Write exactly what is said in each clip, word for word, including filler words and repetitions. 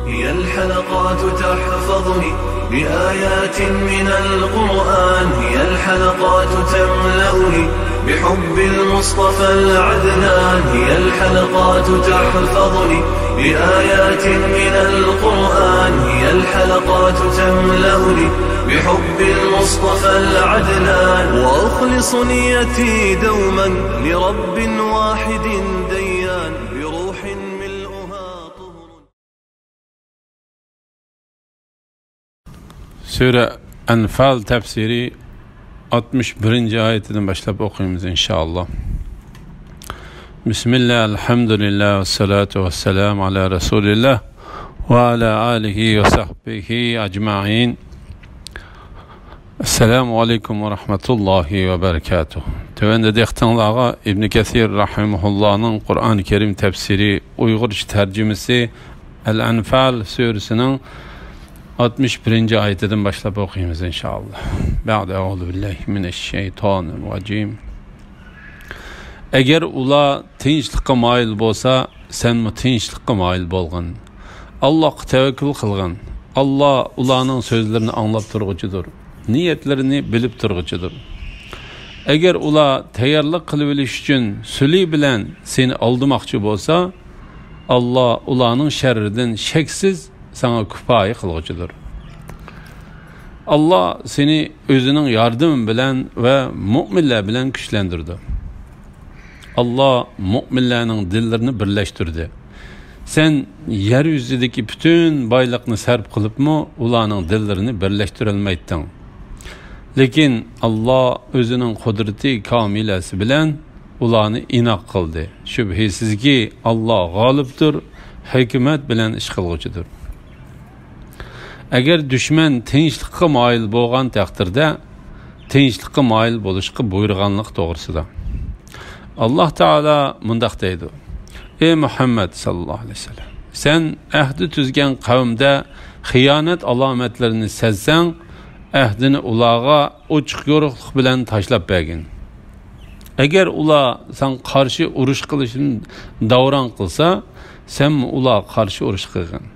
هي الحلقات تحفظني بآيات من القرآن، هي الحلقات تملأني بحب المصطفى العدنان، هي الحلقات تحفظني بآيات من القرآن، هي الحلقات تملأني بحب المصطفى العدنان، وأخلص نيتي دوما لرب واحد ديان، بروح ملؤها طهر. سۈرە ئەنفال تەپسىرى ئاتمىش بىرىنچى ئايىتىدىن باشلاپ ئوقۇيمىز، ئىنشائاللا. بىسمىللا، ئەلھەمدۇلىللا، ۋەسسالاتۇ ۋەسسالامۇ ئالا رەسۇلىللا ۋە ئالا ئالىھى ۋە سەھبىھى ئەجمەئىن. ئەسسالامۇ ئەلەيكۇم ۋە رەھمەتۇللاھى ۋە بەرىكاتۇھ. تۆۋەندە دىققىتىڭلارغا ئىبن كەسىر رەھىمەھۇللانىڭ قۇرئان كەرىم تەپسىرى ئۇيغۇرچە تەرجىمىسى ئەل-ئەنفال سۈرىسىنىڭ ئاتمىش بىرىنچى ئايىتىدىن باشلاپ ئوقۇيمىز، ئىنشائاللا. بەئدە، ئەئۇزۇ بىللاھى مىنەششەيتانىررەجىم. ئەگەر ئۇلار تىنچلىققا مايىل بولسا، سەنمۇ تىنچلىققا مايىل بولغىن. ئاللاھقا تەۋەككۈل قىلغىن. ئاللاھ ئۇلارنىڭ سۆزلىرىنى ئاڭلاپ تۇرغۇچىدۇر، نىيەتلىرىنى بىلىپ تۇرغۇچىدۇر. ئەگەر ئۇلار تەييارلىق قىلىۋېلىش ئۈچۈن سۈلھى بىلەن سېنى ئالدىماقچى بولسا، ئاللاھ ئۇلارنىڭ شەررىدىن شەكسىز ساڭا كۇپايە قىلغۇچىدۇر. ئاللاھ سېنى ئۆزىنىڭ ياردىمى بىلەن ۋە مۆمىنلەر بىلەن كۈچلەندۈردى. ئاللاھ مۆمىنلەرنىڭ دىللىرىنى بىرلەشتۈردى. سەن يەر يۈزىدىكى پۈتۈن بايلىقنى سەرپ قىلىپمۇ ئۇلارنىڭ دىللىرىنى بىرلەشتۈرەلمەيتتىڭ. لېكىن ئاللاھ ئۆزىنىڭ قۇدرىتى كامىلەسى بىلەن ئۇلارنى ئىناق قىلدى. شۈبھىسىزكى، ئاللاھ غالىبتۇر، ھېكمەت بىلەن ئىش قىلغۇچىدۇر. ئەگەر دۈشمەن تىنچلىققا مايىل بولغان تەقدىردە، تىنچلىققا مايىل بولۇشقا بۇيرۇغانلىقى توغرىسىدا ئاللاھ تائالا مۇنداق دەيدۇ: ئەي مۇھەممەد ساللاللاھۇ ئەلەيھى ۋەسەللەم، سەن ئەھدى تۈزگەن قەۋمدە خىيانەت ئالامەتلىرىنى سەزسەڭ، ئەھدىنى ئۇلارغا ئوچۇق يورۇقلۇق بىلەن تاشلاپ بەرگىن. ئەگەر ئۇلار ساڭا قارشى ئۇرۇش قىلىشنى داۋراڭ قىلسا، سەنمۇ ئۇلارغا قارشى ئۇرۇش قىلغىن.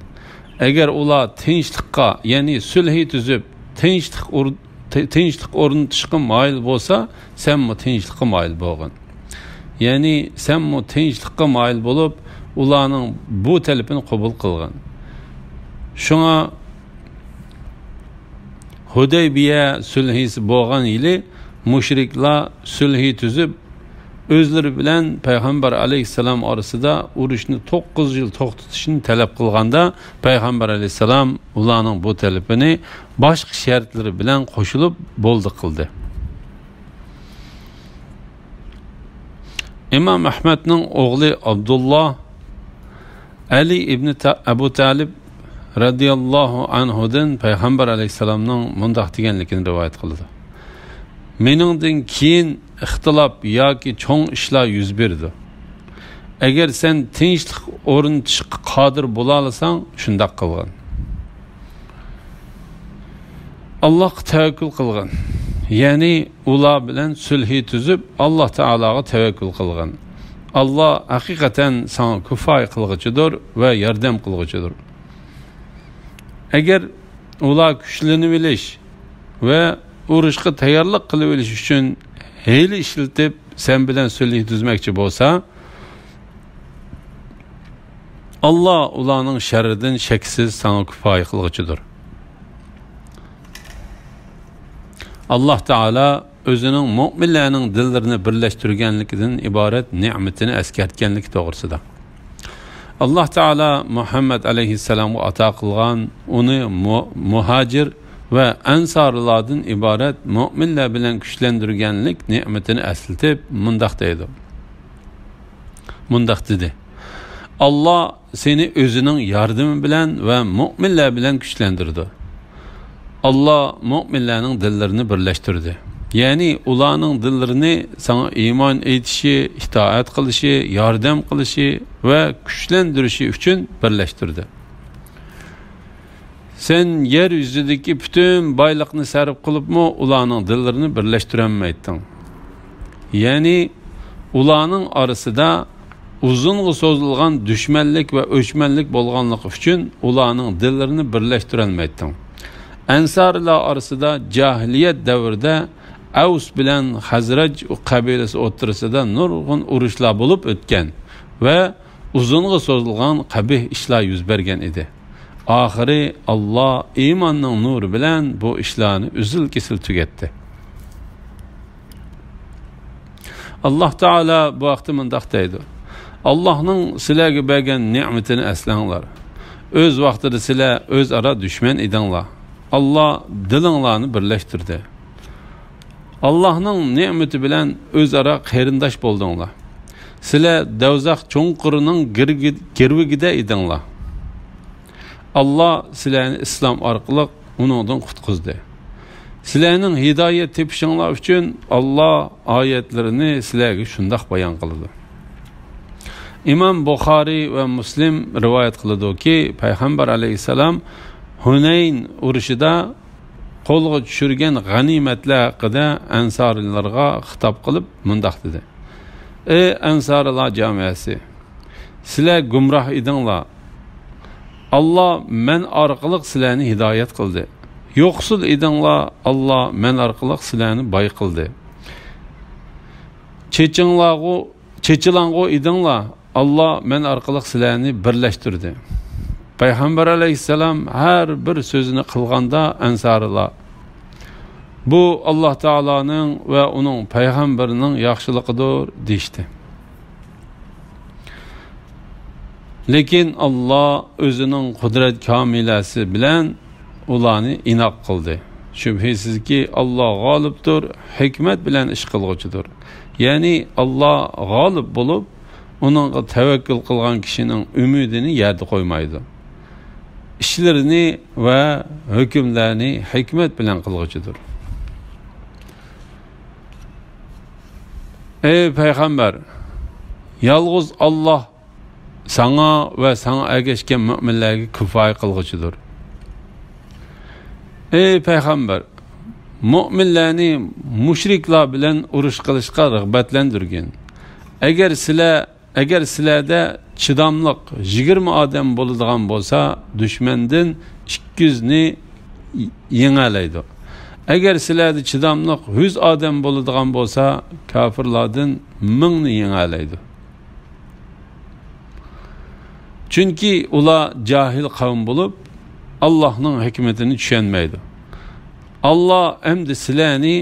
ئەگەر ئۇلار تىنچلىققا، يەنى سۈلھى تۈزۈپ، تىنچلىق ئور-، تى-، تىنچلىق ئورنىتىشقا مايىل بولسا، سەنمۇ تىنچلىققا مايىل بولغىن. يەنى سەنمۇ تىنچلىققا مايىل بولۇپ، ئۇلارنىڭ بۇ تەلىپىنى قوبۇل قىلغىن. شۇڭا ھۇدەيبىيە سۈلھىسى بولغان يىلى مۇشرىكلار سۈلھى تۈزۈپ، ئۆزلىرى بىلەن پەيغەمبەر ئەلەيھىسسالام ئارىسىدا ئۇرۇشنى توققۇز يىل توختىتىشنى تەلەپ قىلغاندا، پەيغەمبەر ئەلەيھىسسالام ئۇلارنىڭ بۇ تەلىپىنى باشقا شەرتلىرى بىلەن قوشۇلۇپ بولدى قىلدى. ئىمام ئەھمەدنىڭ ئوغلى ئابدۇللا ئەلى ئىبنى تا-، ئەبۇ تالىب رەزىياللاھۇ ئەنھۇدىن پەيغەمبەر ئەلەيھىسسالامنىڭ مۇنداق دېگەنلىكىنى رىۋايەت قىلىدۇ: مېنىڭدىن كېيىن ئىختىلاپ ياكى چوڭ ئىشلار يۈز بېرىدۇ. ئەگەر سەن تىنچلىق ئورنىتىشقا قادىر بولالىساڭ، شۇنداق قىلغىن. ئاللاھقا تەۋەككۈل قىلغىن. يەنى ئۇلار بىلەن سۈلھى تۈزۈپ، ئاللاھ تائالاغا تەۋەككۈل قىلغىن. ئاللاھ ھەقىقەتەن ساڭا كۇپايە قىلغۇچىدۇر ۋە ياردەم قىلغۇچىدۇر. ئەگەر ئۇلار كۈچلىنىۋېلىش ۋە ئۇرۇشقا تەييارلىق قىلىۋېلىش ئۈچۈن ھىيلە ئىشلىتىپ، سەن بىلەن سۈلھى تۈزمەكچى بولسا، ئاللاھ ئۇلارنىڭ شەررىدىن شەكسىز ساڭا كۇپايە قىلغۇچىدۇر. ئاللاھ تائالا ئۆزىنىڭ مۆمىنلەرنىڭ دىللىرىنى بىرلەشتۈرگەنلىكىدىن ئىبارەت نېمىتىنى ئەسكەرتكەنلىكى توغرىسىدا. ئاللاھ تائالا مۇھەممەد ئەلەيھىسسالامغا ئاتا قىلغان ئۇنى مۇ-، مۇھاجىر ۋە ئەنسارلاردىن ئىبارەت مۆمىنلەر بىلەن كۈچلەندۈرگەنلىك نېمىتىنى ئەسلىتىپ مۇنداق دەيدۇ. مۇنداق دېدى: ئاللاھ سېنى ئۆزىنىڭ ياردىمى بىلەن ۋە مۆمىنلەر بىلەن كۈچلەندۈردى. ئاللاھ مۆمىنلەرنىڭ دىللىرىنى بىرلەشتۈردى. يەنى ئۇلارنىڭ دىللىرىنى ساڭا ئىمان ئېيتىشى، ئىتائەت قىلىشى، ياردەم قىلىشى ۋە كۈچلەندۈرۈشى ئۈچۈن بىرلەشتۈردى. سەن يەر يۈزىدىكى پۈتۈن بايلىقنى سەرپ قىلىپمۇ ئۇلارنىڭ دىللىرىنى بىرلەشتۈرەلمەيتتىڭ. يەنى ئۇلارنىڭ ئارىسىدا ئۇزۇنغا سوزۇلغان دۈشمەنلىك ۋە ئۆچمەنلىك بولغانلىقى ئۈچۈن ئۇلارنىڭ دىللىرىنى بىرلەشتۈرەلمەيتتىڭ. ئەنسارىلار ئارىسىدا جاھىلىيەت دەۋرىدە ئەۋس بىلەن خەزرەج قەبىلىسى ئوتتۇرىسىدا نۇرغۇن ئۇرۇشلار بولۇپ ئۆتكەن ۋە ئۇزۇنغا سوزۇلغان قەبىھ ئىشلار يۈز بەرگەن ئىدى. ئاخىرى ئاللا ئىماننىڭ نۇرى بىلەن بۇ ئىشلارنى ئۈزۈل-كېسىل تۈگەتتى. ئاللا تائالا بۇ ھەقتە مۇنداق دەيدۇ: ئاللانىڭ سىلەرگە بەرگەن نېمىتىنى ئەسلەڭلار. ئۆز ۋاقتىدا سىلەر ئۆزئارا دۈشمەن ئىدىڭلار. ئاللا دىلىڭلارنى بىرلەشتۈردى. ئاللانىڭ نېمىتى بىلەن ئۆزئارا قېرىنداش بولدۇڭلار. سىلەر دوزاخ چوڭقۇرىنىڭ گىرگى-، گىرۋىكىدە ئىدىڭلار. ئاللا سىلەرنى ئىسلام ئارقىلىق ئۇنىڭدىن قۇتقۇزدى. سىلەرنىڭ ھىدايەت تېپىشىڭلار ئۈچۈن ئاللا ئايەتلىرىنى سىلەرگە شۇنداق بايان قىلىدۇ. ئىمام بۇخارىي ۋە مۇسلىم رىۋايەت قىلىدۇكى، پەيغەمبەر ئەلەيھىسسالام ھۇنەين ئۇرۇشىدا قولغا چۈشۈرگەن غەنىيمەتلەر ھەققىدە ئەنسارىيلارغا خىتاب قىلىپ مۇنداق دېدى: ئەي ئەنسارىلار جامائەسى! سىلەر گۇمراھ ئىدىڭلار. ئاللا مەن ئارقىلىق سىلەرنى ھىدايەت قىلدى. يوقسۇل ئىدىڭلار، ئاللا مەن ئارقىلىق سىلەرنى باي قىلدى. چېچىڭلارغۇ-، چېچىلاڭغۇ ئىدىڭلار، ئاللا مەن ئارقىلىق سىلەرنى بىرلەشتۈردى. پەيغەمبەر ئەلەيھىسسالام ھەر بىر سۆزىنى قىلغاندا ئەنسارىلار: بۇ ئاللا تائالانىڭ ۋە ئۇنىڭ پەيغەمبىرىنىڭ ياخشىلىقىدۇر، دېيىشتى. لېكىن ئاللا ئۆزىنىڭ قۇدرەت كامىلەسى بىلەن ئۇلارنى ئىناق قىلدى. شۈبھىسىزكى، ئاللا غالىبتۇر، ھېكمەت بىلەن ئىش قىلغۇچىدۇر. يەنى ئاللا غالىب بولۇپ، ئۇنىڭغا تەۋەككۈل قىلغان كىشىنىڭ ئۈمىدىنى يەردە قويمايدۇ. ئىشلىرىنى ۋە ھۆكۈملەرنى ھېكمەت بىلەن قىلغۇچىدۇر. ئەي پەيغەمبەر، يالغۇز ئاللا ساڭا ۋە ساڭا ئەگەشكەن مۆمىنلەرگە كۇپايە قىلغۇچىدۇر. ئەي پەيغەمبەر، مۆمىنلەرنى مۇشرىكلار بىلەن ئۇرۇش قىلىشقا رىغبەتلەندۈرگىن. ئەگەر سىلەر، ئەگەر سىلەردە چىداملىق يىگىرمە ئادەم بولىدىغان بولسا، دۈشمەندىن ئىككى يۈزنى يېڭەلەيدۇ. ئەگەر سىلەردە چىداملىق يۈز ئادەم بولىدىغان بولسا، كاپىرلاردىن مىڭنى يېڭەلەيدۇ. چۈنكى ئۇلار جاھىل قەۋم بولۇپ، ئاللاھنىڭ ھېكمىتىنى چۈشەنمەيدۇ. ئاللا ئەمدى سىلەرنى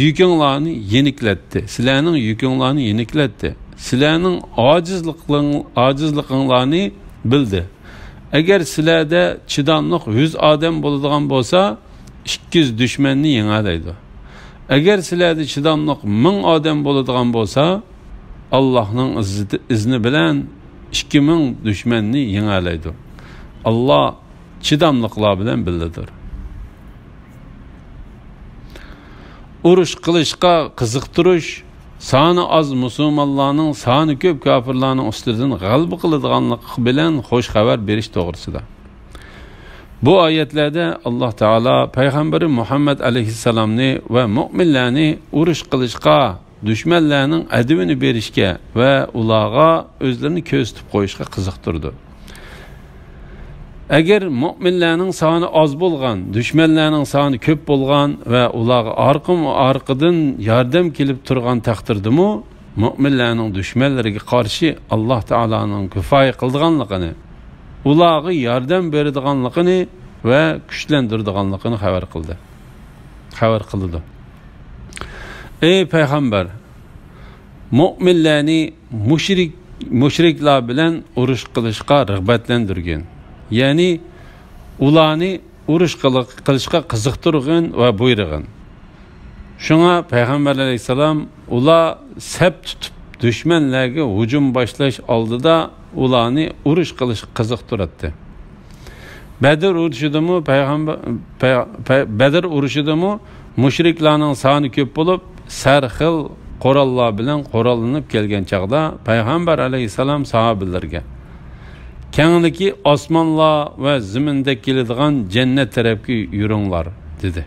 يۈكۈڭلارنى يېنىكلەتتى. سىلەرنىڭ يۈكۈڭلارنى يېنىكلەتتى. سىلەرنىڭ ئاجىزلىقىڭ-، ئاجىزلىقىڭلارنى بىلدى. ئەگەر سىلەردە چىداملىق يۈز ئادەم بولىدىغان بولسا، ئىككى يۈز دۈشمەننى يېڭەلەيدۇ. ئەگەر سىلەردە چىداملىق مىڭ ئادەم بولىدىغان بولسا، ئاللاھنىڭ ئىززىتى، ئىزنى بىلەن ئىككى مىڭ دۈشمەننى يېڭەلەيدۇ. ئاللا چىداملىقلار بىلەن بىللىدۇر. ئۇرۇش قىلىشقا قىزىقتۇرۇش سانى ئاز مۇسۇلمانلارنىڭ سانى كۆپ كاپىرلارنىڭ ئۈستىدىن غەلىبە قىلىدىغانلىقى بىلەن خوش خەۋەر بېرىش توغرىسىدا. بۇ ئايەتلەردە ئاللا تائالا پەيغەمبىرى مۇھەممەد ئەلەيھىسسالامنى ۋە مۆمىنلەرنى ئۇرۇش قىلىشقا، دۈشمەنلەرنىڭ ئەدىۋىنى بېرىشكە ۋە ئۇلارغا ئۆزلىرىنى كۆرسىتىپ قويۇشقا قىزىقتۇرىدۇ. ئەگەر مۆمىنلەرنىڭ سانى ئاز بولغان، دۈشمەنلەرنىڭ سانى كۆپ بولغان ۋە ئۇلارغا ئارقىمۇ ئارقىدىن ياردەم كېلىپ تۇرغان تەقدىردىمۇ، مۆمىنلەرنىڭ دۈشمەنلىرىگە قارشى ئاللا تائالانىڭ كۇپايە قىلىدىغانلىقىنى، ئۇلارغا ياردەم بېرىدىغانلىقىنى ۋە كۈچلەندۈرىدىغانلىقىنى خەۋەر قىلدى. خەۋەر قىلىدۇ. ئەي پەيغەمبەر، مۆمىنلەرنى مۇشرىك، مۇشرىكلار بىلەن ئۇرۇش قىلىشقا رىغبەتلەندۈرگىن. يەنى ئۇلارنى ئۇرۇش قىلىق-، قىلىشقا قىزىقتۇرغىن ۋە بۇيرۇغىن. شۇڭا پەيغەمبەر ئەلەيھىسسالام ئۇلار سەپ تۇتۇپ دۈشمەنلەرگە ھۇجۇم باشلاش ئالدىدا ئۇلارنى ئۇرۇش قىلىشقا قىزىقتۇراتتى. بەدر ئۇرۇشىدىمۇ پەيغەمبەر، پەي-، پەي-، بەدر ئۇرۇشىدىمۇ مۇشرىكلارنىڭ سانى كۆپ بولۇپ، سەرخىل قوراللار بىلەن قوراللىنىپ كەلگەن چاغدا پەيغەمبەر ئەلەيھىسسالام ساھابىلەرگە، «كەڭلىكى ئاسمانلار ۋە زېمىندەك كېلىدىغان جەننەت تەرەپكە يۈرۈڭلار» دېدى.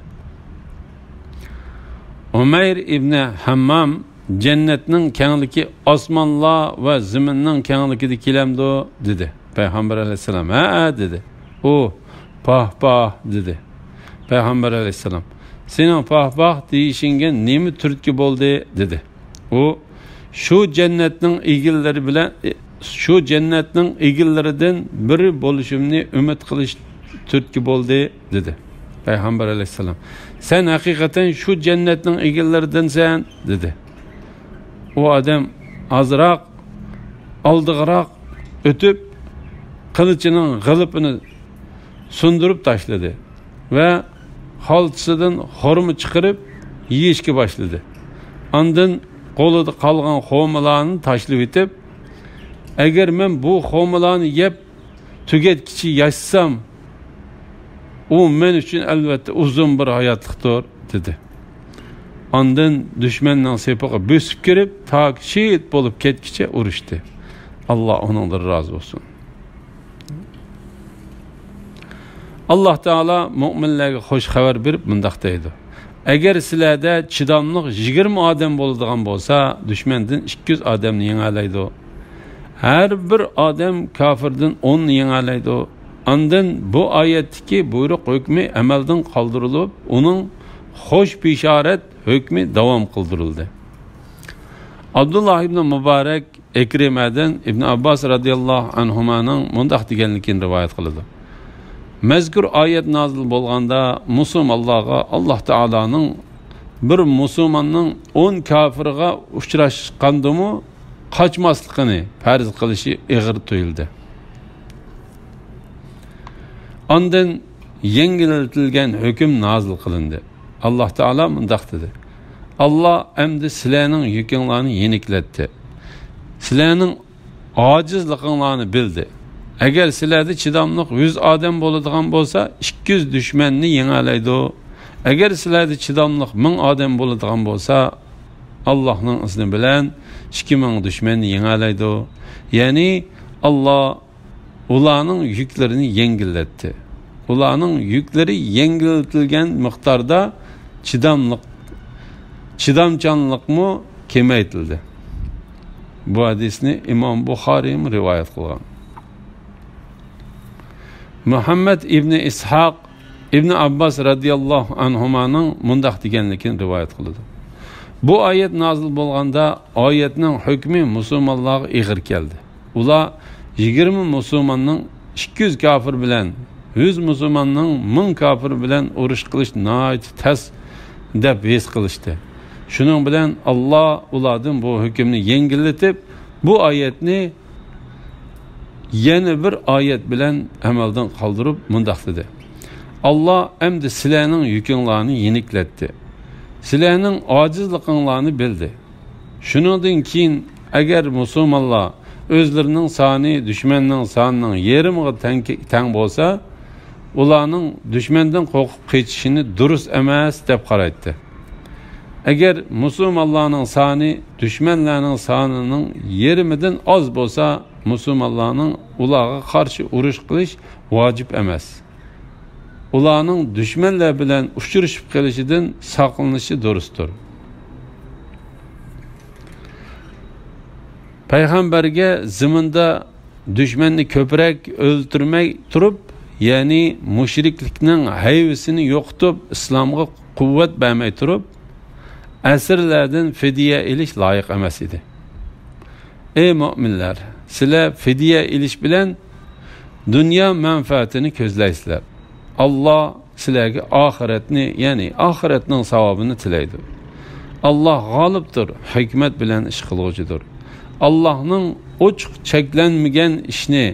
ئۇمەير ئىبنى ھەممام جەننەتنىڭ كەڭلىكى ئاسمانلار ۋە زېمىننىڭ كەڭلىكىدە كېلەمدۇ؟ دېدى. پەيغەمبەر ئەلەيھىسسالام، ھەئە، دېدى. ئۇ، پاھ، پاھ، دېدى. پەيغەمبەر ئەلەيھىسسالام، سېنىڭ پاھ، پاھ دېيىشىڭگە نېمە تۈرتكە بولدى؟ دېدى. ئۇ، شۇ جەننەتنىڭ ئىگىلىرى بىلەن، شۇ جەننەتنىڭ ئىگىلىرىدىن بىرى بولۇشۇمنى ئۈمىد قىلىش تۈرتكە بولدى، دېدى پەيغەمبەر ئەلەيھىسسالام. سەن ھەقىقەتەن شۇ جەننەتنىڭ ئىگىلىرىدىنسەن، دېدى. ئۇ ئادەم ئازراق ئالدىغىراق ئۆتۈپ، قىلىچىنىڭ غىلىپىنى سۇندۇرۇپ تاشلىدى ۋە خالتىسىدىن خورما چىقىرىپ يېيىشكە باشلىدى. ئاندىن قولىدا قالغان خورمىلارنى تاشلىۋېتىپ، ئەگەر مەن بۇ خورمىلارنى يەپ تۈگەتكىچە ياشىسام، ئۇ مەن ئۈچۈن ئەلۋەتتە ئۇزۇن بىر ھاياتلىقتۇر، دېدى. ئاندىن دۈشمەننىڭ سېپىغا بۆسۈپ كىرىپ، تاكى شېھىت بولۇپ كەتكىچە ئۇرۇشتى. ئاللا ئۇنىڭدىن رازى بولسۇن. ئاللا تائالا مۆمىنلەرگە خۇش خەۋەر بېرىپ مۇنداق دەيدۇ: ئەگەر سىلەردە چىداملىق يىگىرمە ئادەم بولىدىغان بولسا، دۈشمەندىن ئىككى يۈز ئادەمنى يېڭەلەيدۇ. ھەر بىر ئادەم كاپىردىن ئوننى يېڭەلەيدۇ. ئاندىن بۇ ئايەتتىكى بۇيرۇق ھۆكمى ئەمەلدىن قالدۇرۇلۇپ، ئۇنىڭ خۇش بېشارەت ھۆكمى داۋام قىلدۇرۇلدى. ئابدۇللا ئىبنى مۇبارەك ئىكرىمەدىن ئىبن ئابباس رەزىياللاھۇ ئەنھۇمانىڭ مۇنداق دېگەنلىكىنى رىۋايەت قىلىدۇ: مەزكۇر ئايەت نازىل بولغاندا، مۇسۇلمانلارغا ئاللا تائالانىڭ بىر مۇسۇلماننىڭ ئون كاپىرغا ئۇچراشقاندىمۇ قاچماسلىقىنى پەرز قىلىشى ئېغىر تۇيۇلدى. ئاندىن يەڭگىللىتىلگەن ھۆكۈم نازىل قىلىندى. ئاللا تائالا مۇنداق دېدى: ئاللا ئەمدى سىلەرنىڭ يۈكۈڭلارنى يېنىكلەتتى. سىلەرنىڭ ئاجىزلىقىڭلارنى بىلدى. ئەگەر سىلەردە چىداملىق يۈز ئادەم بولىدىغان بولسا، ئىككى يۈز دۈشمەننى يېڭەلەيدۇ. ئەگەر سىلەردە چىداملىق مىڭ ئادەم بولىدىغان بولسا، ئاللاھنىڭ ئىزنى بىلەن ئىككى مىڭ دۈشمەننى يېڭەلەيدۇ. يەنى ئاللا ئۇلارنىڭ يۈكلىرىنى يەڭگىللەتتى. ئۇلارنىڭ يۈكلىرى يەڭگىللىتىلگەن مىقداردا چىداملىق، چىدامچانلىقمۇ كېمەيتىلدى. بۇ ھەدىسنى ئىمام بۇخارىيمۇ رىۋايەت قىلغان. مۇھەممەد ئىبنى ئىسھاق ئىبنى ئابباس رەزىياللاھۇ ئەنھۇمانىڭ مۇنداق دېگەنلىكىنى رىۋايەت قىلىدۇ: بۇ ئايەت نازىل بولغاندا، ئايەتنىڭ ھۆكمى مۇسۇلمانلارغا ئېغىر كەلدى. ئۇلار يىگىرمە مۇسۇلماننىڭ ئىككى يۈز كاپىر بىلەن، يۈز مۇسۇلماننىڭ مىڭ كاپىر بىلەن ئۇرۇش قىلىش ناھايىتى تەس دەپ ھېس قىلىشتى. شۇنىڭ بىلەن ئاللا ئۇلاردىن بۇ ھۆكۈمنى يەڭگىللىتىپ، بۇ ئايەتنى يەنە بىر ئايەت بىلەن ئەمەلدىن قالدۇرۇپ مۇنداق دېدى: ئاللا ئەمدى سىلەرنىڭ يۈكۈڭلارنى يېنىكلەتتى. سىلەرنىڭ ئاجىزلىقىڭلارنى بىلدى. شۇنىڭدىن كېيىن، ئەگەر مۇسۇلمانلار ئۆزلىرىنىڭ سانى دۈشمەننىڭ سانىنىڭ يېرىمىغا تەڭ، تەڭ بولسا، ئۇلارنىڭ دۈشمەندىن قورقۇپ قېچىشىنى دۇرۇس ئەمەس دەپ قارايتتى. ئەگەر مۇسۇلمانلارنىڭ سانى دۈشمەنلەرنىڭ سانىنىڭ يېرىمىدىن ئاز بولسا، مۇسۇلمانلارنىڭ ئۇلارغا قارشى ئۇرۇش قىلىش ۋاجىپ ئەمەس. ئۇلارنىڭ دۈشمەنلەر بىلەن ئۇچرىشىپ قېلىشىدىن ساقلىنىشى دۇرۇستۇر. پەيغەمبەرگە زېمىندا دۈشمەننى كۆپرەك ئۆلتۈرمەي تۇرۇپ، يەنى مۇشرىكلىكنىڭ ھەيۋىسىنى يوقىتىپ، ئىسلامغا قۇۋۋەت بەرمەي تۇرۇپ، ئەسىرلەردىن فىدىيە ئېلىش لايىق ئەمەس ئىدى. ئەي مۆمىنلەر، سىلەر فىدىيە ئېلىش بىلەن دۇنيا مەنپەئەتىنى كۆزلەيسىلەر. ئاللا سىلەرگە ئاخىرەتنى، يەنى ئاخىرەتنىڭ ساۋابىنى تىلەيدۇ. ئاللا غالىبتۇر، ھېكمەت بىلەن ئىش قىلغۇچىدۇر. ئاللانىڭ ئوچۇق چەكلەنمىگەن ئىشنى،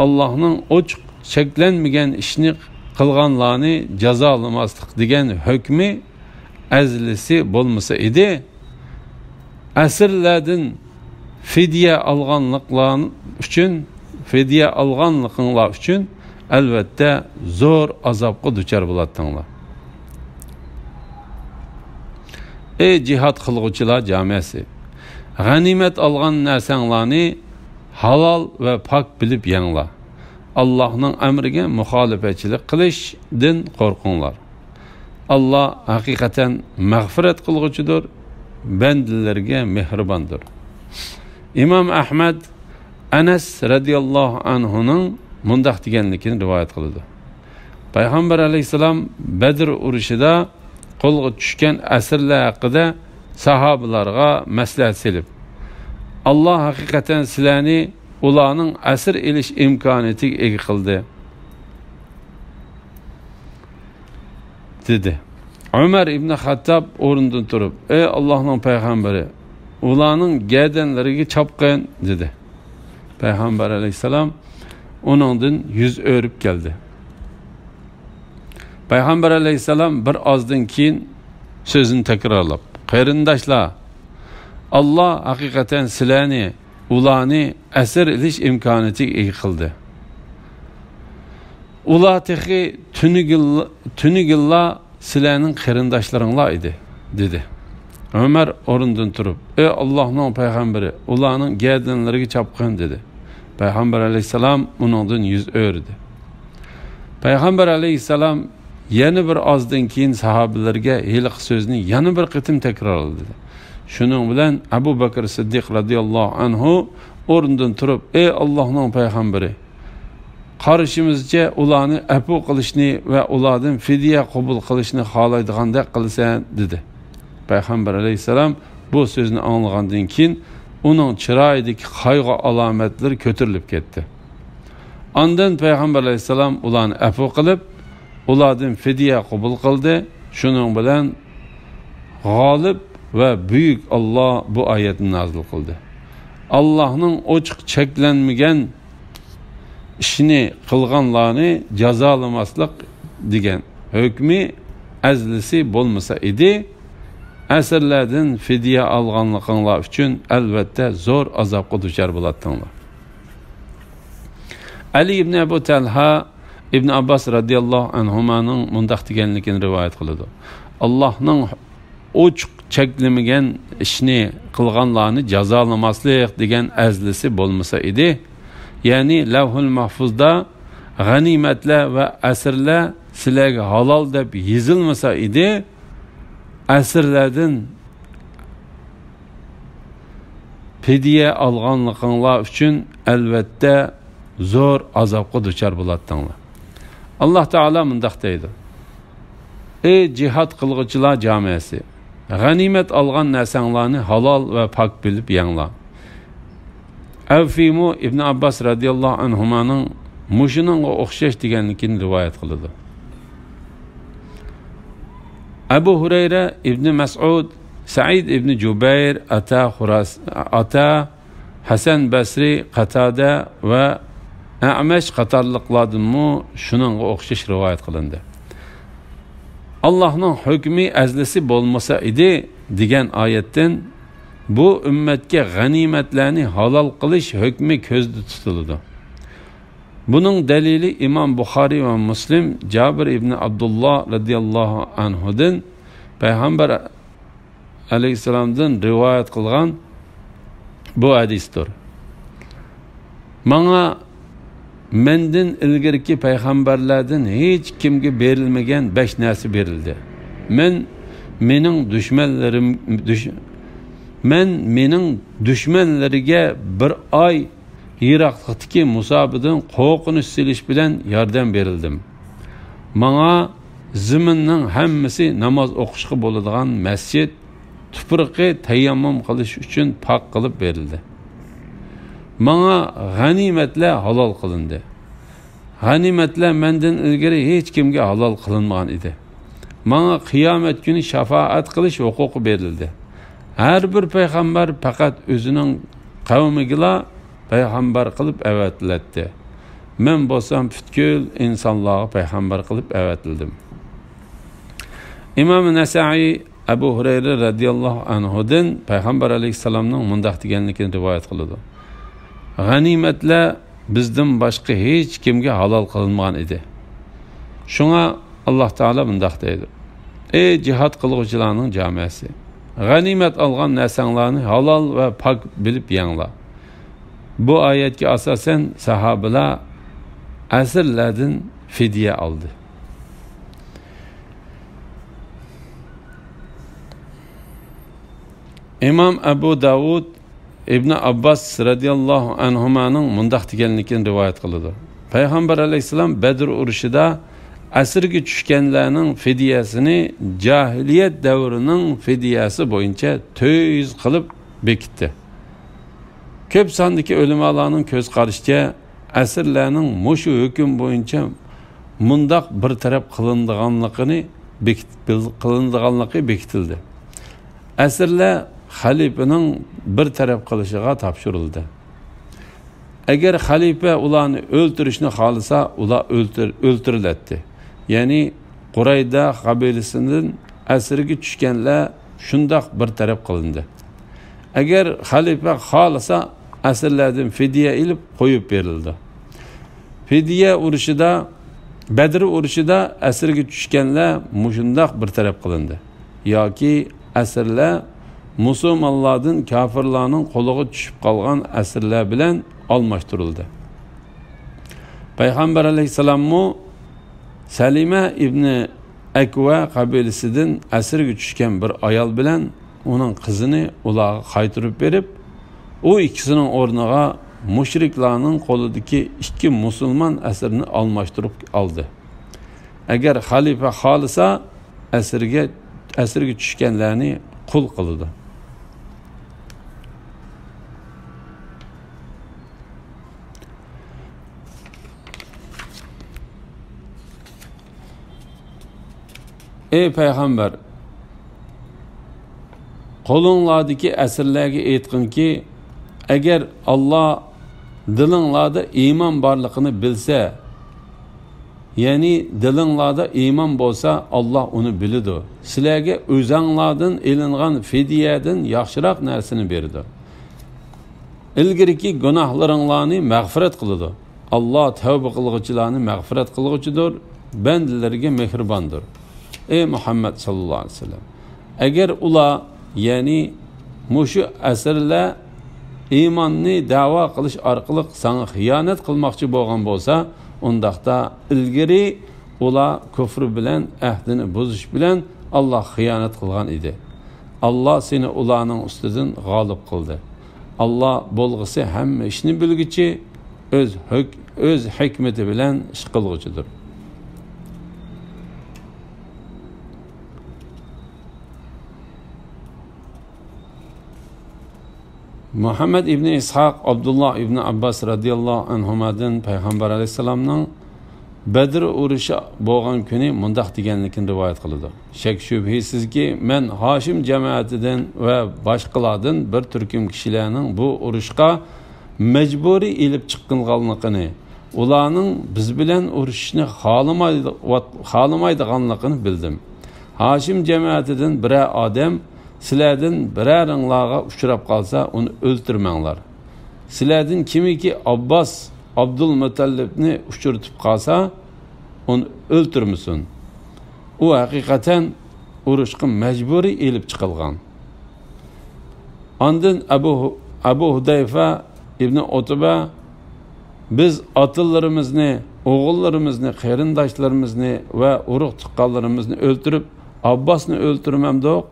ئاللانىڭ ئوچۇق چەكلەنمىگەن ئىشنى قىلغانلارنى جازالىماسلىق دېگەن ھۆكمى ئەزلىسى بولمىسا ئىدى، ئەسىرلەردىن فىدىيە ئالغانلىقلار ئۈچۈن، فىدىيە ئالغانلىقىڭلار ئۈچۈن ئەلۋەتتە زور ئازابقا دۇچار بولاتتىڭلار. ئەي جىھاد قىلغۇچىلار جامەسى! غەنىيمەت ئالغان نەرسەڭلارنى ھالال ۋە پاك بىلىپ يەڭلار. ئاللانىڭ ئەمرىگە مۇخالىپەتچىلىك قىلىشتىن قورقۇڭلار. ئاللا ھەقىقەتەن مەغپىرەت قىلغۇچىدۇر، بەندىلىرىگە مېھرىباندۇر. ئىمام ئەھمەد ئەنەس رەزىياللاھۇ ئەنھۇنىڭ مۇنداق دېگەنلىكىنى رىۋايەت قىلىدۇ. پەيغەمبەر ئەلەيھىسسالام بەدر ئۇرۇشىدا قولغا چۈشكەن ئەسىرلەر ھەققىدە ساھابىلارغا مەسلىھەت سېلىپ، ئاللا ھەقىقەتەن سىلەرنى ئۇلارنىڭ ئەسىر ئېلىش ئىمكانىيىتىگە ئىگە قىلدى، دېدى. ئۆمەر ئىبنى خەتتاب ئورنىدىن تۇرۇپ، ئەي ئاللاھنىڭ پەيغەمبىرى، ئۇلارنىڭ گەدەنلىرىگە چاپقىن، دېدى. پەيغەمبەر ئەلەيھىسسالام ئۇنىڭدىن يۈز ئۆرۈپ كەلدى. پەيغەمبەر ئەلەيھىسسالام بىر ئازدىن كېيىن سۆزىنى تەكرارلاپ، قېرىنداشلار، ئاللا ھەقىقەتەن سىلەرنى ئۇلارنى ئەسىر ئېلىش ئىمكانىيىتىگە ئىگە قىلدى. ئۇلار تېخى تۈنۈگۈنلا، تۈنۈگۈنلا سىلەرنىڭ قېرىنداشلىرىڭلار ئىدى، دېدى. ئۆمەر ئورنىدىن تۇرۇپ، ئەي ئاللاھنىڭ پەيغەمبىرى، ئۇلارنىڭ گەدەنلىرىگە چاپقىن، دېدى. پەيغەمبەر ئەلەيھىسسالام ئۇنىڭدىن يۈز ئۆرۈدى. پەيغەمبەر ئەلەيھىسسالام يەنە بىر ئازدىن كېيىن ساھابىلەرگە ھېلىقى سۆزنى يەنە بىر قېتىم تەكرارلىدى. شۇنىڭ بىلەن ئەبۇ بەكرى سىددىق رەزىياللاھۇ ئەنھۇ ئورنىدىن تۇرۇپ، ئەي ئاللاھنىڭ پەيغەمبىرى، قارىشىمىزچە ئۇلارنى ئەپۇ قىلىشنى ۋە ئۇلاردىن فىدىيە قوبۇل قىلىشنى خالايدىغاندەك قىلىسەن، دېدى. پەيغەمبەر ئەلەيھىسسالام بۇ سۆزنى ئاڭلىغاندىن كېيىن ئۇنىڭ چىرايىدىكى قايغۇ ئالامەتلىرى كۆتۈرۈلۈپ كەتتى. ئاندىن پەيغەمبەر ئەلەيھىسسالام ئۇلارنى ئەپۇ قىلىپ، ئۇلاردىن فىدىيە قوبۇل قىلدى. شۇنىڭ بىلەن غالىب ۋە بۈيۈك ئاللا بۇ ئايەتنى نازىل قىلدى. ئاللانىڭ ئوچۇق چەكلەنمىگەن ئىشنى قىلغانلارنى جازالىماسلىق دېگەن ھۆكمى ئەزلىسى بولمىسا ئىدى، ئەسىرلەردىن فىدىيە ئالغانلىقىڭلار ئۈچۈن ئەلۋەتتە زور ئازابقا دۇچار بولاتتىڭلار. ئەلى ئىبنى ئەبۇ تەلھا ئىبن ئابباس رەزىياللاھۇ ئەنھۇمانىڭ مۇنداق دېگەنلىكىنى رىۋايەت قىلىدۇ. ئاللاھنىڭ ئوچۇق چەكلىمىگەن ئىشنى قىلغانلارنى جازالىماسلىق دېگەن ئەزلىسى بولمىسا ئىدى، يەنى لەۋھۇل مەھفۇزدا غەنىيمەتلەر ۋە ئەسىرلەر سىلەرگە ھالال دەپ يېزىلمىسا ئىدى، ئەسىرلەردىن پىدىيە ئالغانلىقىڭلار ئۈچۈن ئەلۋەتتە زور ئازابقا دۇچار بولاتتىڭلار. ئاللا تائالا مۇنداق دەيدۇ: ئەي جىھاد قىلغۇچىلار جامەسى! غەنىيمەت ئالغان نەرسەڭلارنى ھالال ۋە پاك بىلىپ يەڭلار. ئەۋفىمۇ ئىبن ئابباس رەزىياللاھۇ ئەنھۇمانىڭ مۇشۇنىڭغا ئوخشاش دېگەنلىكىنى رىۋايەت قىلىدۇ. ئەبۇ ھۇرەيرە، ئىبنى مەسئۇد، سەئىد ئىبنى جۇبەير، ئاتا خۇراس-، ئاتا، ھەسەن بەسرى، قاتادە ۋە ئەمەش قاتارلىقلاردىنمۇ شۇنىڭغا ئوخشاش رىۋايەت قىلىندى. ئاللاھنىڭ ھۆكمى ئەزلىسى بولمىسا ئىدى دېگەن ئايەتتىن بۇ ئۈممەتكە غەنىيمەتلەرنى ھالال قىلىش ھۆكمى كۆزدە تۇتۇلىدۇ. بۇنىڭ دەلىلى ئىمام بۇخارىي ۋە مۇسلىم جابىر ئىبنى ئابدۇللا رەزىياللاھۇ ئەنھۇدىن پەيغەمبەر ئەلەيھىسسالامدىن رىۋايەت قىلغان بۇ ھەدىستۇر. ماڭا مەندىن ئىلگىرىكى پەيغەمبەرلەردىن ھېچ كىمگە بېرىلمىگەن بەش نەرسە بېرىلدى. مەن مېنىڭ دۈشمەنلىرىم، دۈش-، مەن مېنىڭ دۈشمەنلىرىگە بىر ئاي يىراقلىقتىكى مۇساپىدىن قورقۇنچ سېلىش بىلەن ياردەم بېرىلدىم. ماڭا زېمىننىڭ ھەممىسى ناماز ئوقۇشقا بولىدىغان مەسچىت، تۇپرىقى تەيەممۇم قىلىش ئۈچۈن پاك قىلىپ بېرىلدى. ماڭا غەنىيمەتلەر ھالال قىلىندى. غەنىيمەتلەر مەندىن ئىلگىرى ھېچ كىمگە ھالال قىلىنمىغان ئىدى. ماڭا قىيامەت كۈنى شاپائەت قىلىش ھوقۇقى بېرىلدى. ھەر بىر پەيغەمبەر پەقەت ئۆزىنىڭ قەۋمىگىلا پەيغەمبەر قىلىپ ئەۋەتىلەتتى. مەن بولسام پۈتكۈل ئىنسانلارغا پەيغەمبەر قىلىپ ئەۋەتىلدىم. ئىمام نەسائىي ئەبۇ ھۇرەيرە رەزىياللاھۇ ئەنھۇدىن پەيغەمبەر ئەلەيھىسسالامنىڭ مۇنداق دېگەنلىكىنى رىۋايەت قىلىدۇ: غەنىيمەتلەر بىزدىن باشقا ھېچ كىمگە ھالال قىلىنمىغان ئىدى. شۇڭا ئاللا تائالا مۇنداق دەيدۇ: ئەي جىھاد قىلغۇچىلارنىڭ جامەسى! غەنىيمەت ئالغان نەرسەڭلارنى ھالال ۋە پاك بىلىپ يەڭلار. بۇ ئايەتكە ئاساسەن ساھابىلار ئەسىرلەردىن فىدىيە ئالدى. ئىمام ئەبۇ داۋۇد ئىبنى ئابباس رەزىياللاھۇ ئەنھۇمانىڭ مۇنداق دېگەنلىكىنى رىۋايەت قىلىدۇ. پەيغەمبەر ئەلەيھىسسالام بەدر ئۇرۇشىدا ئەسىرگە چۈشكەنلەرنىڭ فىدىيەسىنى جاھىلىيەت دەۋرىنىڭ فىدىيەسى بويىچە تۆت يۈز قىلىپ بېكىتتى. كۆپ ساندىكى ئۆلىمالارنىڭ كۆز قارىشىچە، ئەسىرلەرنىڭ مۇشۇ ھۆكۈم بويىچە مۇنداق بىر تەرەپ قىلىنىدىغانلىقىنى بېكىت-، قىلىنىدىغانلىقى بېكىتىلدى. ئەسىرلەر خەلىپىنىڭ بىر تەرەپ قىلىشىغا تاپشۇرۇلدى. ئەگەر خەلىپە ئۇلارنى ئۆلتۈرۈشنى خالىسا، ئۇلار ئۆلتۈر-، ئۆلتۈرۈلەتتى. يەنى قۇرەيدە قەبىلىسىدىن ئەسىرگە چۈشكەنلەر شۇنداق بىر تەرەپ قىلىندى. ئەگەر خەلىپە خالىسا، ئەسىرلەردىن فىدىيە ئېلىپ قويۇپ بېرىلدى. فىدىيە ئۇرۇشىدا، بەدر ئۇرۇشىدا ئەسىرگە چۈشكەنلەر مۇشۇنداق بىر تەرەپ قىلىندى. ياكى ئەسىرلەر مۇسۇلمانلاردىن كاپىرلارنىڭ قولىغا چۈشۈپ قالغان ئەسىرلەر بىلەن ئالماشتۇرۇلدى. پەيغەمبەر ئەلەيھىسسالاممۇ سەلىمە ئىبنى ئەكۋە قەبىلىسىدىن ئەسىرگە چۈشكەن بىر ئايال بىلەن ئۇنىڭ قىزىنى ئۇلارغا قايتۇرۇپ بېرىپ، ئۇ ئىككىسىنىڭ ئورنىغا مۇشرىكلارنىڭ قولىدىكى ئىككى مۇسۇلمان ئەسىرنى ئالماشتۇرۇپ ئالدى. ئەگەر خەلىپە خالىسا، ئەسىرگە، ئەسىرگە چۈشكەنلەرنى قۇل قىلىدۇ. ئەي پەيغەمبەر، قولۇڭلاردىكى ئەسىرلەرگە ئېيتقىنكى، ئەگەر ئاللا دىلىڭلاردا ئىمان بارلىقىنى بىلسە، يەنى دىلىڭلاردا ئىمان بولسا، ئاللا ئۇنى بىلىدۇ. سىلەرگە ئۆزەڭلاردىن ئېلىنغان فىدىيەدىن ياخشىراق نەرسىنى بېرىدۇ. ئىلگىرىكى گۇناھلىرىڭلارنى مەغپىرەت قىلىدۇ. ئاللا تەۋبە قىلغۇچىلارنى مەغپىرەت قىلغۇچىدۇر، بەندىلىرىگە مېھرىباندۇر. ئەي مۇھەممەد ساللاللاھۇ ئەلەيھى ۋەسەللەم، ئەگەر ئۇلار، يەنى مۇشۇ ئەسىرلەر ئىماننى دەۋا قىلىش ئارقىلىق ساڭا خىيانەت قىلماقچى بولغان بولسا، ئۇنداقتا ئىلگىرى ئۇلار كۇفر بىلەن ئەھدىنى بۇزۇش بىلەن ئاللاھقا خىيانەت قىلغان ئىدى. ئاللا سېنى ئۇلارنىڭ ئۈستىدىن غالىب قىلدى. ئاللا بولغۇسى ھەممە ئىشنى بىلگۈچى، ئۆز ھۆك-، ئۆز ھېكمىتى بىلەن ئىش قىلغۇچىدۇر. مۇھەممەد ئىبنى ئىسھاق ئابدۇللا ئىبنى ئابباس رەزىياللاھۇ ئەنھۇمادىن پەيغەمبەر ئەلەيھىسسالامنىڭ بەدر ئۇرۇشى بولغان كۈنى مۇنداق دېگەنلىكىنى رىۋايەت قىلىدۇ: شەك-شۈبھىسىزكى، مەن ھاشىم جەمەتىدىن ۋە باشقىلاردىن بىر تۈركۈم كىشىلەرنىڭ بۇ ئۇرۇشقا مەجبۇرىي ئېلىپ چىقىلغانلىقىنى، ئۇلارنىڭ بىز بىلەن ئۇرۇشۇشنى خالىمايدىغ-، خالىمايدىغانلىقىنى بىلدىم. ھاشىم جەمەتىدىن بىرەر ئادەم سىلەردىن بىرەرىڭلارغا ئۇچراپ قالسا، ئۇنى ئۆلتۈرمەڭلار. سىلەردىن كىمكى ئابباس ئابدۇلمۇتەللىپنى ئۇچرىتىپ قالسا، ئۇنى ئۆلتۈرمىسۇن. ئۇ ھەقىقەتەن ئۇرۇشقا مەجبۇرىي ئېلىپ چىقىلغان. ئاندىن ئەبۇ، ئەبۇ ھۇدەيفە ئىبنى ئۇتبە، بىز ئاتىلىرىمىزنى، ئوغۇللىرىمىزنى، قېرىنداشلىرىمىزنى ۋە ئۇرۇق-تۇغقانلىرىمىزنى ئۆلتۈرۈپ، ئابباسنى ئۆلتۈرمەمدۇق؟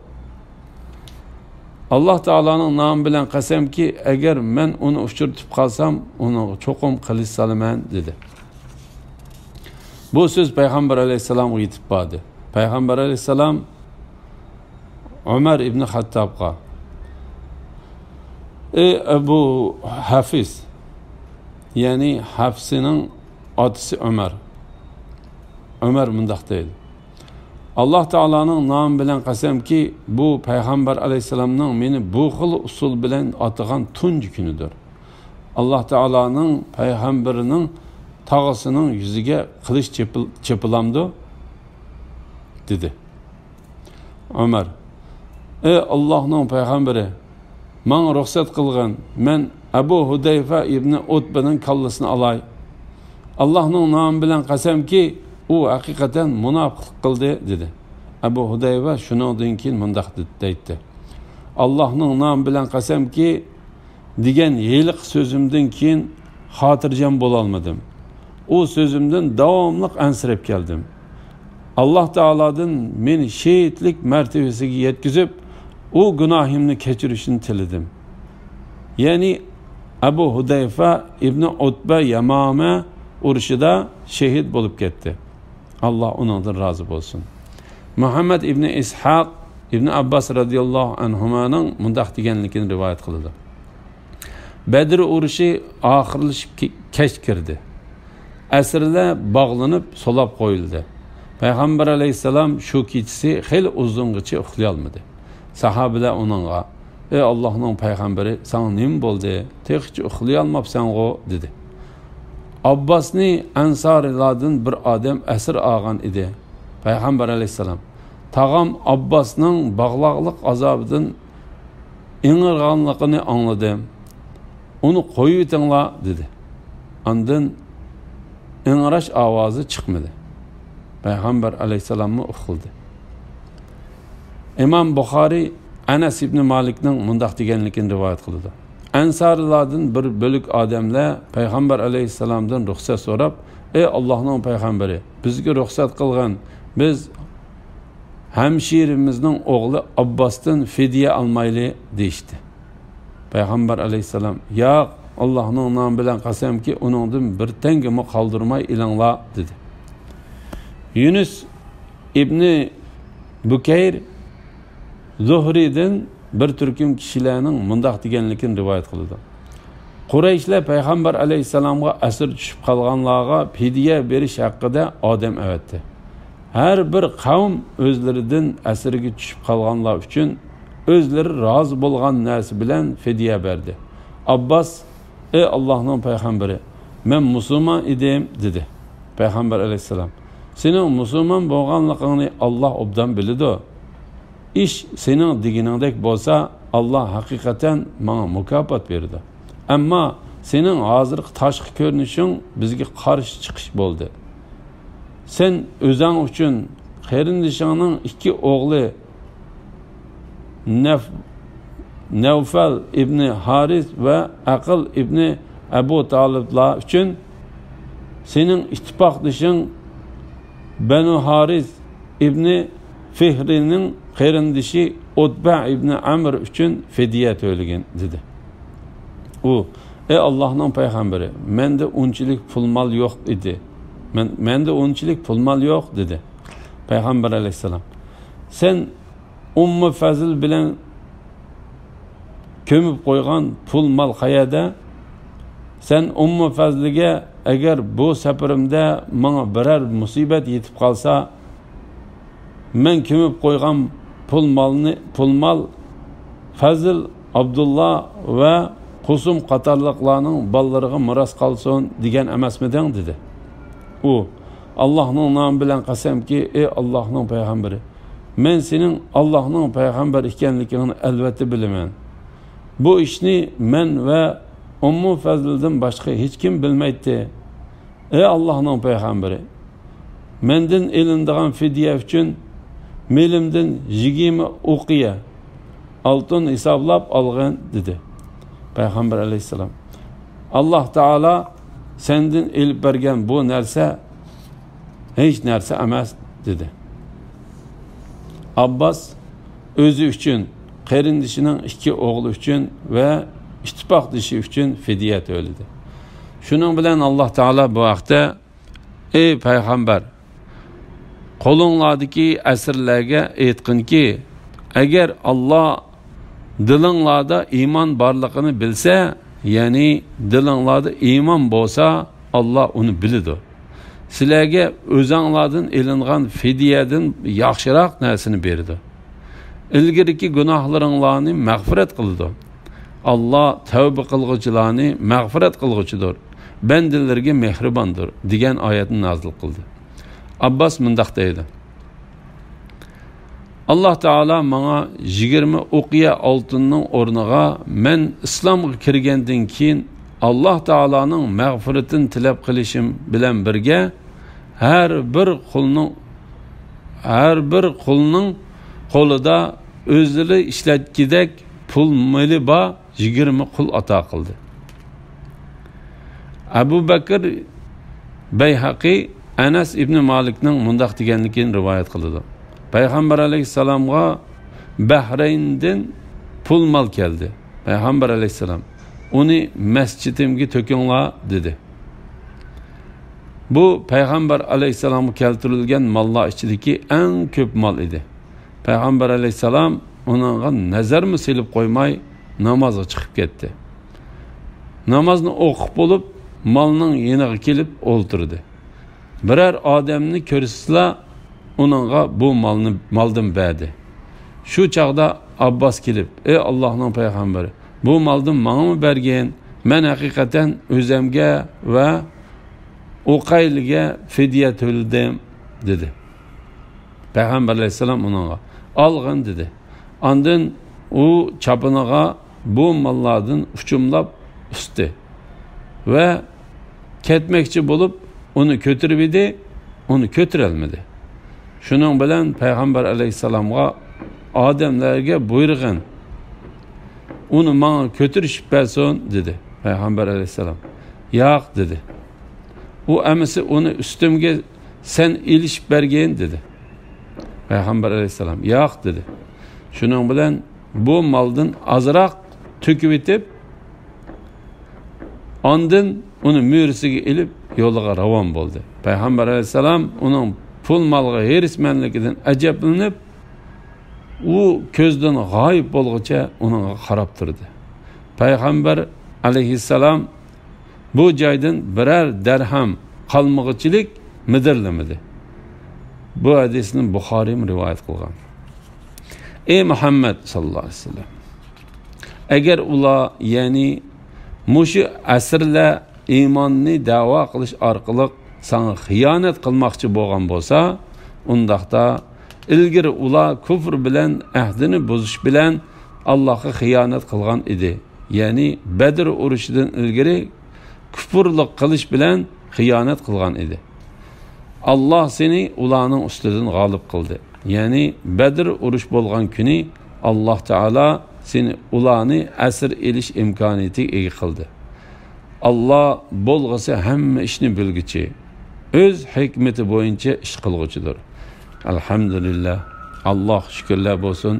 ئاللا تائالانىڭ نامى بىلەن قەسەمكى، ئەگەر مەن ئۇنى ئۇچرىتىپ قالسام، ئۇنىڭغا چوقۇم قىلىچ سالىمەن، دېدى. بۇ سۆز پەيغەمبەر ئەلەيھىسسالامغا يېتىپ باردى. پەيغەمبەر ئەلەيھىسسالام ئۆمەر ئىبنى خەتتابقا، ئەي ئەبۇ ھەفىس، يەنى ھەفسىنىڭ ئاتىسى ئۆمەر. ئۆمەر مۇنداق دەيدۇ: ئاللا تائالانىڭ نامى بىلەن قەسەمكى، بۇ پەيغەمبەر ئەلەيھىسسالامنىڭ مېنى بۇ خىل ئۇسۇل بىلەن ئاتىغان تۇنجى كۈنىدۇر. ئاللا تائالانىڭ پەيغەمبىرىنىڭ تاغىسىنىڭ يۈزىگە قىلىچ چېپىل-، چېپىلامدۇ؟ دېدى. ئۆمەر: ئەي ئاللاھنىڭ پەيغەمبىرى، ماڭا رۇخسەت قىلغىن، مەن ئەبۇ ھۇدەيفە ئىبنى ئۇتبىنىڭ كاللىسىنى ئالاي. ئاللاھنىڭ نامى بىلەن قەسەمكى، ئۇ ھەقىقەتەن مۇناپىقلىق قىلدى، دېدى. ئەبۇ ھۇدەيفە شۇنىڭدىن كېيىن مۇنداق دە-، دەيتتى: ئاللاھنىڭ نامى بىلەن قەسەمكى، دېگەن ھېلىقى سۆزۈمدىن كېيىن خاتىرجەم بولالمىدىم. ئۇ سۆزۈمدىن داۋاملىق ئەنسىرەپ كەلدىم. ئاللا تائالادىن مېنى شېھىتلىك مەرتىۋىسىگە يەتكۈزۈپ، ئۇ گۇناھىمنى كەچۈرۈشىنى تىلىدىم. يەنى ئەبۇ ھۇدەيفە ئىبنى ئۇتبە يەمامە ئۇرۇشىدا شېھىت بولۇپ كەتتى. ئاللا ئۇنىڭدىن رازى بولسۇن. مۇھەممەد ئىبنى ئىسھاق ئىبنى ئابباس رەزىياللاھۇ ئەنھۇمانىڭ مۇنداق دېگەنلىكىنى رىۋايەت قىلىدۇ. بەدر ئۇرۇشى ئاخىرلىشىپ كە-، كەچ كىردى. ئەسىرلەر باغلىنىپ سولاپ قويۇلدى. پەيغەمبەر ئەلەيھىسسالام شۇ كېچىسى خېلى ئۇزۇنغىچە ئۇخلىيالمىدى. ساھابىلەر ئۇنىڭغا، ئەي ئاللاھنىڭ پەيغەمبىرى، ساڭا نېمە بولدى؟ تېخىچە ئۇخلىيالماپسەنغۇ؟ دېدى. ئابباسنى ئەنسارىلاردىن بىر ئادەم ئەسىر ئالغان ئىدى. پەيغەمبەر ئەلەيھىسسالام، تاغام ئابباسنىڭ باغلاقلىق ئازابىدىن ئىڭرىغانلىقىنى ئاڭلىدىم. ئۇنى قويۇۋېتىڭلار، دېدى. ئاندىن ئىڭراش ئاۋازى چىقمىدى. پەيغەمبەر ئەلەيھىسسالاممۇ ئۇخلىدى. ئىمام بۇخارىي ئەنەس ئىبنى مالىكنىڭ مۇنداق دېگەنلىكىنى رىۋايەت قىلىدۇ. ئەنسارىلاردىن بىر بۆلەك ئادەملەر پەيغەمبەر ئەلەيھىسسالامدىن رۇخسەت سوراپ، ئەي ئاللاھنىڭ پەيغەمبىرى، بىزگە رۇخسەت قىلغىن، بىز ھەمشىرىمىزنىڭ ئوغلى ئابباستىن فىدىيە ئالمايلى، دېيىشتى. پەيغەمبەر ئەلەيھىسسالام، ياق، ئاللاھنىڭ نامى بىلەن قەسەمكى، ئۇنىڭدىن بىر تەڭگىمۇ قالدۇرماي ئېلىڭلار، دېدى. يۇنۇس ئىبنى بۇكەير زۇھرىدىن بىر تۈركۈم كىشىلەرنىڭ مۇنداق دېگەنلىكىنى رىۋايەت قىلىدۇ. قۇرەيشلەر پەيغەمبەر ئەلەيھىسسالامغا ئەسىر چۈشۈپ قالغانلارغا پىدىيە بېرىش ھەققىدە ئادەم ئەۋەتتى. ھەر بىر قەۋم ئۆزلىرىدىن ئەسىرگە چۈشۈپ قالغانلار ئۈچۈن ئۆزلىرى رازى بولغان نەرسە بىلەن فىدىيە بەردى. ئابباس، ئەي ئاللاھنىڭ پەيغەمبىرى، مەن مۇسۇلمان ئىدىم، دېدى. پەيغەمبەر ئەلەيھىسسالام، سېنىڭ مۇسۇلمان بولغانلىقىڭنى ئاللاھ ئوبدان بىلىدۇ. ئىش سېنىڭ دېگىنىڭدەك بولسا، ئاللاھ ھەقىقەتەن ماڭا مۇكاپات بېرىدۇ. ئەمما سېنىڭ ھازىرقى تاشقى كۆرۈنۈشۈڭ بىزگە قارشى چىقىش بولدى. سەن ئۆزەڭ ئۈچۈن، قېرىندىشىڭنىڭ ئىككى ئوغلى نەف-، نەۋفەل ئىبنى ھارىس ۋە ئەقىل ئىبنى ئەبۇ تالىبلار ئۈچۈن، سېنىڭ ئىتتىپاقدىشىڭ بەنۇ ھارىس ئىبنى فىھرىنىڭ قېرىندىشى ئۇتبە ئىبنى ئەمر ئۈچۈن فىدىيە تۆلىگىن، دېدى. ئۇ، ئەي ئاللاھنىڭ پەيغەمبىرى، مەندە ئۇنچىلىك پۇل مال يوق ئىدى. مەن، مەندە ئۇنچىلىك پۇل مال يوق، دېدى. پەيغەمبەر ئەلەيھىسسالام، سەن ئۇممۇ فەزىل بىلەن كۆمۈپ قويغان پۇل مال قەيەردە؟ سەن ئۇممۇ فەزلىگە، ئەگەر بۇ سەپىرىمدە ماڭا بىرەر مۇسىبەت يېتىپ قالسا، مەن كۆمۈپ قويغان پۇل مالنى، پۇل مال فەزىل، ئابدۇللا ۋە قۇسۇم قاتارلىقلارنىڭ بالىلىرىغا مىراس قالسۇن دېگەن ئەمەسمىدىڭ؟ دېدى. ئۇ، ئاللاھنىڭ نامى بىلەن قەسەمكى، ئەي ئاللاھنىڭ پەيغەمبىرى، مەن سېنىڭ ئاللاھنىڭ پەيغەمبىرى ئىكەنلىكىڭنى ئەلۋەتتە بىلىمەن. بۇ ئىشنى مەن ۋە ئۇممۇ فەزلدىن باشقا ھېچكىم بىلمەيتتى. ئەي ئاللاھنىڭ پەيغەمبىرى، مەندىن ئېلىنىدىغان فىدىيە ئۈچۈن مېلىمدىن يىگىرمە ئۇقىيە ئالتۇن ھېسابلاپ ئالغىن، دېدى. پەيغەمبەر ئەلەيھىسسالام، ئاللاھ تائالا سەندىن ئېلىپ بەرگەن بۇ نەرسە ھېچ نەرسە ئەمەس، دېدى. ئابباس ئۆزى ئۈچۈن، قېرىندىشىنىڭ ئىككى ئوغلى ئۈچۈن ۋە ئىتتىپاقدىشى ئۈچۈن فىدىيە تۆلىدى. شۇنىڭ بىلەن ئاللاھ تائالا بۇ ھەقتە، ئەي پەيغەمبەر، قولۇڭلاردىكى ئەسىرلەرگە ئېيتقىنكى، ئەگەر ئاللاھ دىلىڭلاردا ئىمان بارلىقىنى بىلسە، يەنى دىلىڭلاردا ئىمان بولسا، ئاللاھ ئۇنى بىلىدۇ. سىلەرگە ئۆزەڭلاردىن ئېلىنغان فىدىيەدىن ياخشىراق نەرسىنى بېرىدۇ. ئىلگىرىكى گۇناھلىرىڭلارنى مەغپىرەت قىلىدۇ. ئاللاھ تەۋبە قىلغۇچىلارنى مەغپىرەت قىلغۇچىدۇر، بەندىلىرىگە مېھرىباندۇر، دېگەن ئايەتنى نازىل قىلدى. ئابباس مۇنداق دەيدۇ، ئاللاھ تائالا ماڭا يىگىرمە ئۇقىيە ئالتۇننىڭ ئورنىغا مەن ئىسلامغا كىرگەندىن كېيىن ئاللاھ تائالانىڭ مەغپىرىتىنى تىلەپ قىلىشىم بىلەن بىرگە، ھەر بىر قۇلنىڭ، ھەر بىر قۇلنىڭ قولىدا ئۆزلىرى ئىشلەتكۈدەك پۇل مېلى بار يىگىرمە قۇل ئاتا قىلدى. ئەبۇ بەكىر بەيھەقى ئەنەس ئىبنى مالىكنىڭ مۇنداق دېگەنلىكىنى رىۋايەت قىلىدۇ. پەيغەمبەر ئەلەيھىسسالامغا بەھرەيندىن پۇل مال كەلدى. پەيغەمبەر ئەلەيھىسسالام، «ئۇنى مەسچىتىمگە تۆكۈڭلار» دېدى. بۇ پەيغەمبەر ئەلەيھىسسالامغا كەلتۈرۈلگەن ماللار ئىچىدىكى ئەڭ كۆپ مال ئىدى. پەيغەمبەر ئەلەيھىسسالام ئۇنىڭغا نەزەرمۇ سېلىپ قويماي، نامازغا چىقىپ كەتتى. نامازنى ئوقۇپ بولۇپ، مالنىڭ يېنىغا كېلىپ ئولتۇردى. بىرەر ئادەمنى كۆرسىلا، ئۇنىڭغا بۇ مالنى، مالدىن بەردى. شۇ چاغدا ئابباس كېلىپ، «ئەي ئاللاھنىڭ پەيغەمبىرى، بۇ مالدىن ماڭىمۇ بەرگىن، مەن ھەقىقەتەن ئۆزەمگە ۋە ئۇقەيلىگە فىدىيە تۆلىدىم» دېدى. پەيغەمبەر ئەلەيھىسسالام ئۇنىڭغا، «ئالغىن» دېدى. ئاندىن ئۇ چاپىنىغا بۇ ماللاردىن ئۇچۇملاپ ئۇستى ۋە كەتمەكچى بولۇپ، ئۇنى كۆتۈرۈۋىدى، ئۇنى كۆتۈرەلمىدى. شۇنىڭ بىلەن پەيغەمبەر ئەلەيھىسسالامغا، «ئادەملەرگە بۇيرۇغىن، ئۇنى ماڭا كۆتۈرۈشۈپ بەرسۇن» دېدى. پەيغەمبەر ئەلەيھىسسالام، «ياق» دېدى. ئۇ ئەمىسى، «ئۇنى ئۈستۈمگە سەن ئېلىشىپ بەرگىن» دېدى. پەيغەمبەر ئەلەيھىسسالام، «ياق» دېدى. شۇنىڭ بىلەن بۇ مالدىن ئازراق تۆكۈۋېتىپ، ئاندىن ئۇنى مۈرىسىگە ئېلىپ، يولىغا راۋان بولدى. پەيغەمبەر ئەلەيھىسسالام ئۇنىڭ پۇل مالغا ھېرىسمەنلىكىدىن ئەجەبلىنىپ، ئۇ كۆزدىن غايىب بولغۇچە ئۇنىڭغا قاراپ تۇردى. پەيغەمبەر ئەلەيھىسسالام بۇ جايدىن بىرەر دەرھەم قالمىغۇچىلىك مىدىرلىمىدى. بۇ ھەدىسنى بۇخارىيمۇ رىۋايەت قىلغان. ئەي مۇھەممەد ساللاللاھۇ ئەلەيھى ۋەسەللەم، ئەگەر ئۇلار، يەنى مۇشۇ ئەسىرلەر ئىماننى دەۋا قىلىش ئارقىلىق ساڭا خىيانەت قىلماقچى بولغان بولسا، ئۇنداقتا ئىلگىرى ئۇلار كۇفر بىلەن ئەھدىنى بۇزۇش بىلەن ئاللاھقا خىيانەت قىلغان ئىدى. يەنى بەدر ئۇرۇشىدىن ئىلگىرى كۇفرلۇق قىلىش بىلەن خىيانەت قىلغان ئىدى. ئاللاھ سېنى ئۇلارنىڭ ئۈستىدىن غالىب قىلدى. يەنى بەدر ئۇرۇش بولغان كۈنى ئاللاھ تائالا سېنى، ئۇلارنى ئەسىر ئېلىش ئىمكانىيىتىگە ئىگە قىلدى. ئاللاھ بولغۇسى ھەممە ئىشنى بىلگۈچى، ئۆز ھېكمىتى بويىچە ئىش قىلغۇچىدۇر. ئەلھەمدۇلىللاھ، ئاللاھقا شۈكۈرلەر بولسۇن.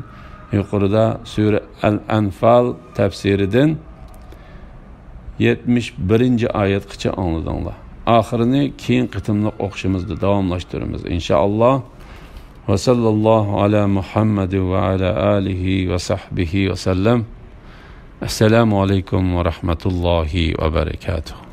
يۇقىرىدا سۈرە ئەل ئەنفال تەپسىرىدىن يەتمىش بىرىنچى ئايەتقىچە ئاڭلىدىڭلار. ئاخىرىنى كېيىن قېتىملىق ئوقۇشىمىزدا داۋاملاشتۇرىمىز، ئىنشائاللاھ. ۋە ساللاللاھۇ ئەلا مۇھەممەد ۋە ئەلا ئالىھى ۋە سەھبىھى ۋە سەللەم. ئەسسالامۇ ئەلەيكۇم ۋە رەھمەتۇللاھى ۋە بەرەكاتۇھ.